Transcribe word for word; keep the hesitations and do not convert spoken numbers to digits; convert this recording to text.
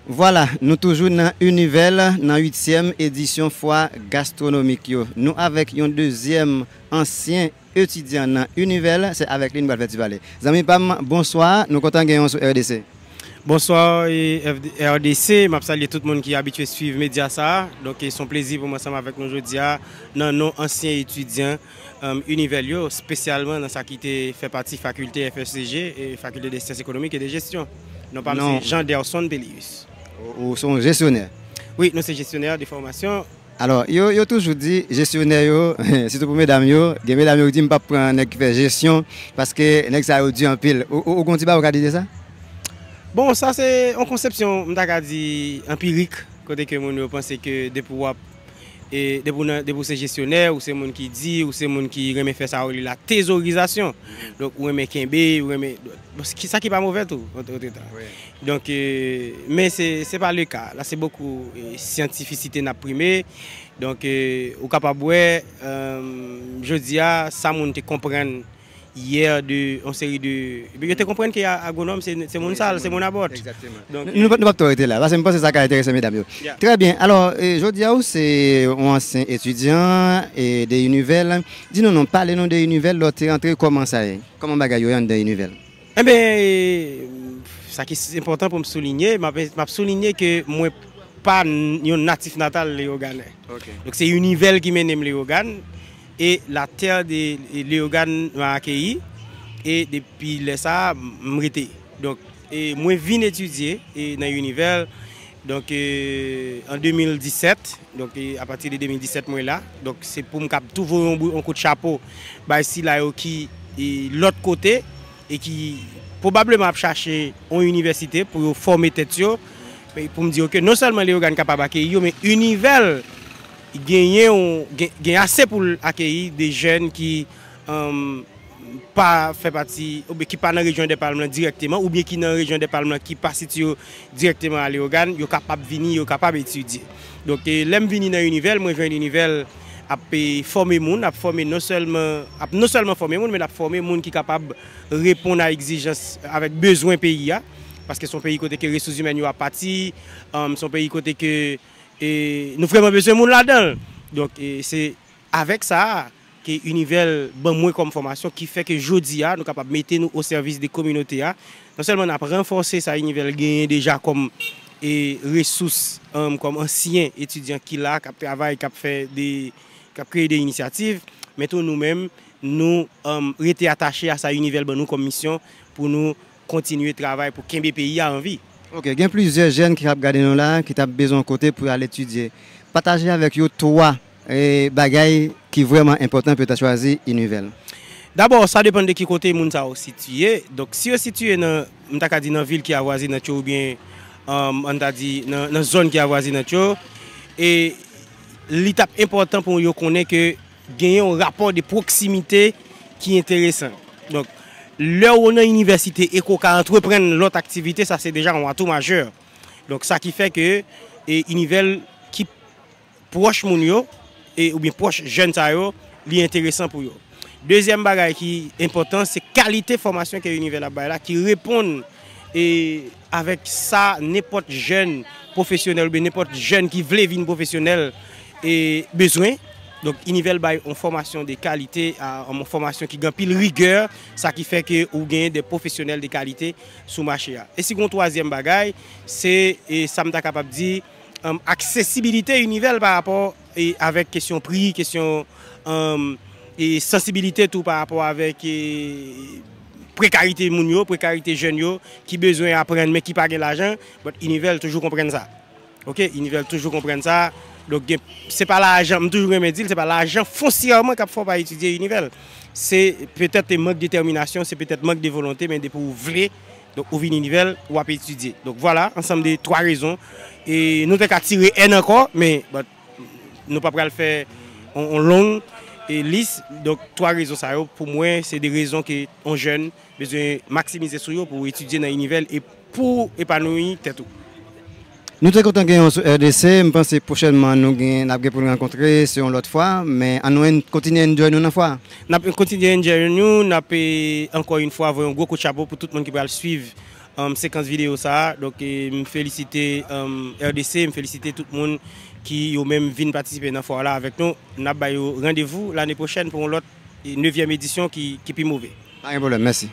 Vwala, nou toujou nan Univèl, nan uityèm edisyon fwa gastwonomik yo. Nou avèk yon dezyèm ansyen etidyan nan Univèl, se avèk li n pral fè ti pale. Zanmi pa m, bonswa, nou kontan gen w sou R D C. Bonswa, e, F D R D C, m ap salye tout moun ki abitye swiv medya sa a. Donk, e, se yon plezi pou mwen ansanm avèk nou jodi a, nan non ansyen etidyan, um, Univèl yo, espesyalman nan sa ki te fè pati fakilte F E C G, e Faculté des Sciences Économiques et de Gestion. Non pa m se Jean Derson Pelius. Ou, ou se yon jesyonè? Wi, nou se jesyonè de fòmasyon. Alò, yo, yo toujou di, jesyonè yo, sitou pou medam yo, gen medam yo ki di, "M p ap pran nèg ki fè jesyon, paske nèg sa yo di anpil." Ou, ou, ou gon ti bagay ou ka di de sa? Bon, sa se yon konsepsyon, m ta ka di, anpirik, kote ke moun yo panse ke depi w ap, e, depi w nan, depi w se jesyonè, ou se moun ki di, ou se moun ki renmen fè sa yo rele la tezorizasyon. Donk, ou renmen kenbe, ou renmen, bon, ki, sa ki pa move tou, ant, antretan. Donk, e, men se, se pa le ka. La, se bokou, e, syantifisite n ap prime. Donk, e, ou kapab wè, e, jodi a, sa moun te konprann yè de yon seri de, yo te konprann ke a-, agwonòm se, se moun sal, se moun abòt. Donk, nou, nou p ap twò rete la, paske m panse sa ka enterese medam yo. Trè byen. Alò, e, jodi a, ou se yon ansyen etidyan, e, de Univèl. Di nou non, pale nou de Univèl, lè w te antre, kòman sa ye? Kòman bagay yo ye anndan Univèl? Enben, e, sa ki s-, enpòtan pou m soulinye, m ap, m ap soulinye ke mwen pa n-, yon natif natal Leyogàn. Donk, se Univèl ki mennen m Leyogàn, e la terre de Leyogàn m'a accueilli, e depi lè sa a, m, m rete. Donk, e mwen vin etidye, e nan Univèl, donk, e, an de mil disèt, donk, e, apati de de mil disèt, mwen la. Donk, se pou m kab tou voye yon bou-, yon kout chapo bay sila yo ki, e, lòt kote, e ki pwobableman ap chache yon inivèsite pou yo fòme tèt yo, e pou m di yo ke non sèlman Leyogàn kapab akeyi yo, men Univèl genyen yon, gen, gen ase pou l akeyi de jèn ki, um, pa fè pati, oubyen ki pa nan rejyon Dèpalm lan dirèkteman, oubyen ki nan rejyon Dèpalm lan ki pa sitiye yo dirèkteman a Leyogàn, yo kapab vini, yo kapab etidye. Donk, e, lè m vini nan Univèl, mwen jwenn Univèl ap, e, fòme moun, ap fòme non sèlman, ap non sèlman fòme moun, men l ap fòme moun ki kapab reponn a egzijans avèk bezwen peyi a, paske se yon peyi kote ke resous imèn yo ap pati, um, se yon peyi kote ke, e, nou vrèman bezwen moun ladan l. Donk, e, se avèk sa a ke Univèl ban mwen kòm fòmasyon ki fè ke jodi a nou kapab mete nou o sèvis de kominote a. Non sèlman n ap ranfòse sa Univèl genyen deja kòm, e, resous, um, kòm ansyen etidyan ki la, k ap travay, k ap fè de, k ap kreye de inisyativ, men tou nou menm, nou, um, rete atache a sa Univèl ban nou kòm misyon pou nou kontinye travay pou kenbe peyi a an vi. Ok, gen plizyè jèn ki ap gade nou la, ki t ap bezwen yon kote pou y al etidye. Pataje avèk yo twa, e, bagay ki vrèman enpòtan pou yo ta chwazi Univèl. Dabò, sa depann de ki kote moun sa yo sitiye. Donk, si yo sitiye nan, m ta ka di nan vil ki avwazinant yo oubyen, um, ann ta di nan, nan zòn ki avwazinant yo, e li t ap enpòtan pou yo konnen ke genyen yon rapò de pwoksimite ki enteresan. Donk, lè w nan inivèsite e ke w ka antreprann lòt aktivite, sa se deja yon atou majè. Donk, sa ki fè ke, e, Univèl ki pwòch moun yo, e, oubyen pwòch jèn sa yo, li enteresan pou yo. Dezyèm bagay ki enpòtan, se kalite fòmasyon ke Univèl ap bay la, ki reponn, e, avèk sa nenpòt jèn pwofesyonèl oubyen nenpòt jèn ki vle vin pwofesyonèl, e, bezwen. Donk, Univèl bay yon fòmasyon de kalite, a, yon fòmasyon ki gen anpil rigè, sa ki fè ke ou genyen de pwofesyonèl de kalite sou mache a. E si gen yon twazyèm bagay, se, e, sa m ta kapab di, um, aksesibilite Univèl pa rapò, e, avèk kesyon pri, kesyon, um, e, sansibilite tou pa rapò avèk, e, prekarite moun yo, prekarite jèn yo, ki bezwen aprann men ki pa gen lajan, but Univèl toujou konprann sa. Ok, Univèl toujou konprann sa. Donk, gen, se pa lajan, m toujou renmen di l, se pa lajan fonsyèman k ap fè w pa etidye Univèl. Se petèt mank detèminasyon, se petèt mank de volonte, men depi w vle, donk, ou vin Univèl, w ap etidye. Donk, vwala, ansanm de twa rezon. E nou te ka tire N ankò, men, but, nou pa pral fè on, on long, e, lis. Donk, twa rezon sa yo, pou mwen, se de rezon ke on jèn bezwen maksimize sou yo pou etidye nan Univèl e pou epanouyi tèt ou. Nou te kontan gen w sou R D C. M panse pwochènman nou gen, n ap gen pou n rankontre, se yon lòt fwa, men ann nou en-, kontinye enjoy nou nan fwa a. N ap kontinye enjoy nou, n ap, e, ankò yon fwa, voye yon gwo kout chapo pou tout moun ki pral swiv, um, sekans videyo sa a. Donk, e, m felisite um, R D C, m felisite tout moun ki yo menm vin patisipe nan fwa la avèk nou. N ap ba yo randevou lane pwochèn pou yon lòt e, nevyèm edisyon ki, ki pi move. Pa gen pwoblèm, mèsi.